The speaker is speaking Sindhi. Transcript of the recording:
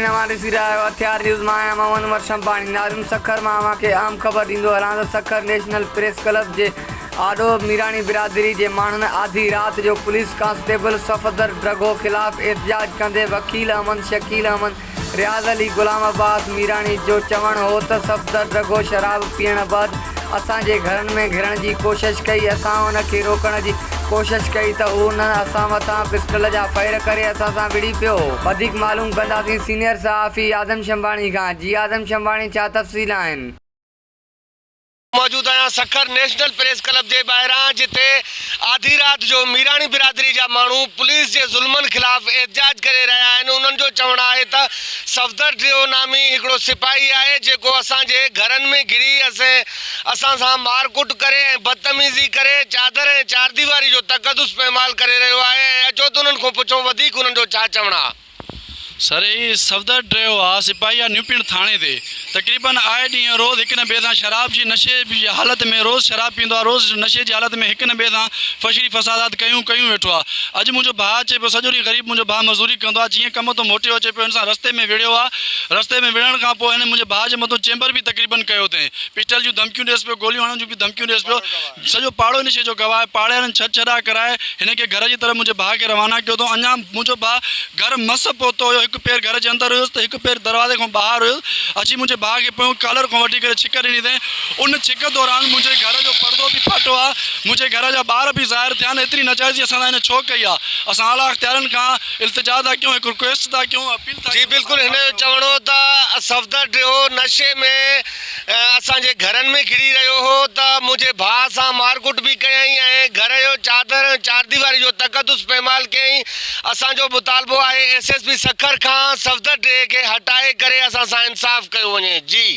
ناظرين اوهان ڏسي رهيا آهيو هٿيار نيوز مان آهيان محمد عمر شمباڻي ناظرين سکر مان اوهان کي اهم خبر ڏيندو هلان ته سکر نيشنل پريس ڪلب جي آڏو ميراڻي برادري جي ماڻهن آڌي رات جو پوليس ڪانسٽيبل صفدر ڊرگهو خلاف احتجاج ڪندي وڪيل احمد شڪيل احمد رياض علي غلام عباس ميراڻي جو چوڻ هو ته صفدر ڊرگهو شراب پيئڻ بعد اسان جي گهرن ۾ گهڙڻ جي ڪوشش ڪئي، اسان ان کي روڪڻ جي ڪوشش ڪئي ته هو انهن اسان مٿان پسٽل جا فائر ڪري اسان سان وڙهي پيو. وڌيڪ معلوم ڪنداسين سينيئر صحافي اعظم شنباڻي کان. جي اعظم شنباڻي ڇا تفصيل آهن؟ موجود آهيان سکر نيشنل پريس ڪلب جي ٻاهران جتي آڌي رات جو ميراڻي برادري جا ماڻهو پوليس جي ظلمن خلاف احتجاج ڪري رهيا آهن انهن جو چوڻ آهي ته صفدر ڊيو نامي هڪڙو سپاهي آهي جيڪو اسان جي گهرن ۾ گهڙي اسين اسان سان مار ڪٽ ڪري ۽ بدتميزي ڪري چادر ۽ چارديواري جو تقدس پيمال ڪري رهيو آهي ۽ اچو ته انهن کان پڇون وڌيڪ انهن جو ڇا چوڻ آ. سر هي صفدر ڊريو آ سپاهي آ نيوپيڻ ٿاڻي تي تقريبن آئي ڏينهن روز هڪ نه ٻئي سان شراب جي نشي جي حالت ۾ روز شراب پيئندو آ روز نشي جي حالت ۾ هڪ نه ٻئي سان فشري فسادات ڪيون ڪيون ويٺو آ اڄ منهنجو ڀاء اچي پيو سڄو ڏينهن غريب منهنجو ڀاء مزوري ڪندو آ جيئن ڪم تون موٽيو اچي پيو هن سان رستي ۾ وڙهيو آ رستي ۾ وڙهڻ کان پوء هن منهنجي ڀاء جي مٿو چيمبر به تقريبن ڪيو اٿئين پسٽل جون ڌمڪيون ڏيس پيو گوليون هڻڻ جون به ڌمڪيون ڏيس پيو سڄو پاڙو ان شيء جو گواهه آهي. پاڙي وارن ڇڏ ڇڏا ڪرائي هن کي گهر جي طرف منهنجي ڀاء کي روانا ڪيو اٿئون. اڃا منهنجو ڀاء گهر مس پهتو هيو. هڪ پير گهر جي اندر هيس ته هڪ پير دروازي کان ٻاهر هيس. اچي منهنجي ڀاء کي پويون ڪالر کان وٺي ڪري ڇڪ ڏني اٿئين. ان ڇڪ دوران منهنجي گهر جو پردو به ڦاٽو آهي. منهنجي گهر جا ٻار به ظاهر ٿيا آهن. ايتري ناجائزي اسان سان هن ڇو ڪئي آهي. اسان اعليٰ اختيارين کان التجا ٿا ڪيون، هڪ رڪويسٽ ٿا ڪيون، اپيل ٿا جي ڪيون. بلڪل هن جو چوڻ هو ته صفدر ڊيهو نشي ۾ اسان جي گهرن ۾ گهڙي رهيو هو ته منهنجي ڀاء سان مارڪٽ به ڪيائين ۽ گهر جو چادر ۽ چارديواري جو تقدس پيمال ڪيائين اسان جو مطالبو آهي ايس ايس پي سکر کان صفدر ڊيهي کي هٽائي ڪري اسان سان انصاف ڪيو وڃي جي.